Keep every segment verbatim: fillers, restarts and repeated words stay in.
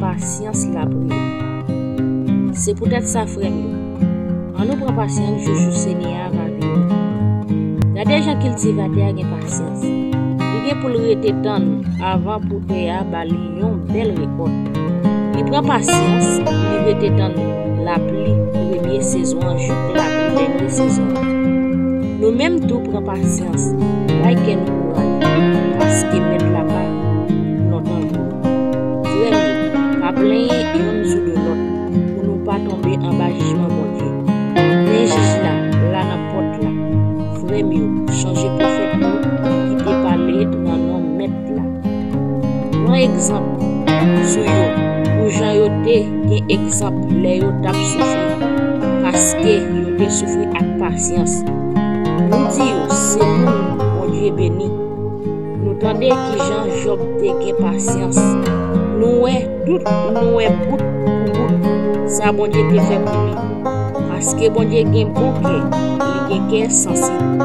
pasyans lapriyè. Se poutèt sa, frè m yo, ann nou pran pasyans jis jou Senyè a va vini. Gade jan kiltivatè a gen pasyans. Li gen pou l rete tann avan pou tè a ba li yon bèl rekòt. Li pran pasyans, li rete tann lapli premye sezon an jouk lapli dènye sezon an. Nou menm tou pran pasyans, bay kè nou kouraj, paske Mèt la pa lontan vini. Frè m yo, pa plenyen youn sou do lòt, pou nou pa tonbe anba jijman Bondye. Men jij la, la nan pòt la. Frè m yo, chonje pwofèt yo ki te pale nan non Mèt la. Pran egzanp sou yo, pou jan yo te gen egzanp lè yo t ap soufri, paske yo te soufri ak pasyans. Nou di yo, se moun Bondye beni. Nou tande kijan Jòb te gen pasyans. Nou wè tout, nou wè bout pou bout sa Bondye te fè pou li. Paske Bondye gen bon kè, li gen kè sansib.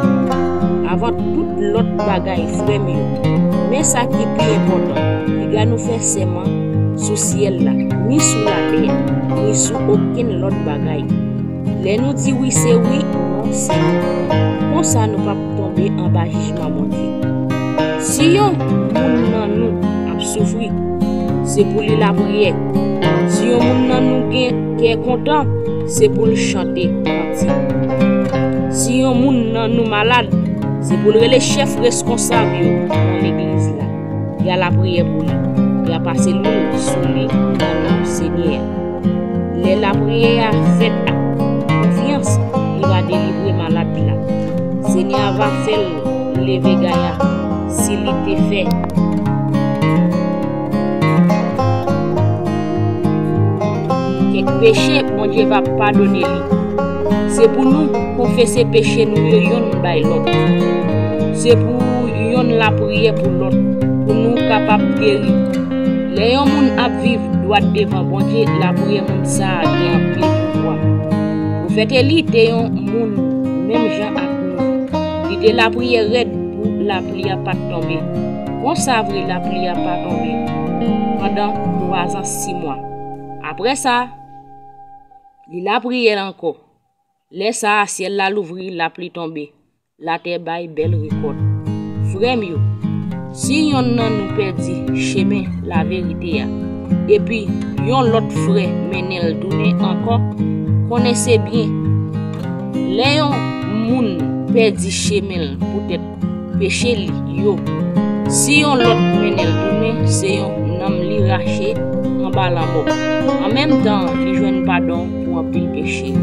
Avan tout lòt bagay, frè m yo, men sa ki pi enpòtan, piga nou fè sèman sou syèl la, ni sou latè, ni sou okenn lòt bagay. Lè nou di wi se wi, non se non. Konsa nou p ap tonbe anba jijman Bondye. Si yon moun nan nou ap soufri, se pou li lapriyè. Si yon moun nan nou gen kè kontan, se pou l chante kantik. Si yon moun nan nou malad, se pou l rele chèf reskonsab yo nan legliz la. Y a lapriyè pou li. Y a pase lwil sou li nan non Senyè a. Lè lapriyè a fèt ak konfyans, li va delivre malad la. Senyè a va fè l leve gaya si li te fè kèk peche, Bondye va padone li. Se pou nou konfese peche nou yo yonn bay lòt. Se pou yonn lapriyè pou lòt, pou nou kapab geri. Lè yon moun ap viv dwat devan Bondye, lapriyè moun sa a gen anpil pouvwa. Pwofèt Eli te yon moun menm jan ak nou. Li te lapriyè rèd pou lapli a pa t tonbe. Konsa vre lapli a pa tonbe pandan twazan sis mwa. Apre sa, li lapriyè ankò. Lè sa a, syèl la louvri, lapli tonbe. Latè bay bèl rekòt. Frè m yo, si yonn nan nou pèdi chemen laverite a, epi yon lòt frè mennen l tounen ankò, konnen se byen. Lè yon moun pèdi chemen l poutèt peche li yo, si yon lòt mennen l tounen, se yon nanm li rache anba lanmò. An menm tan, li jwenn padon pou anpil peche.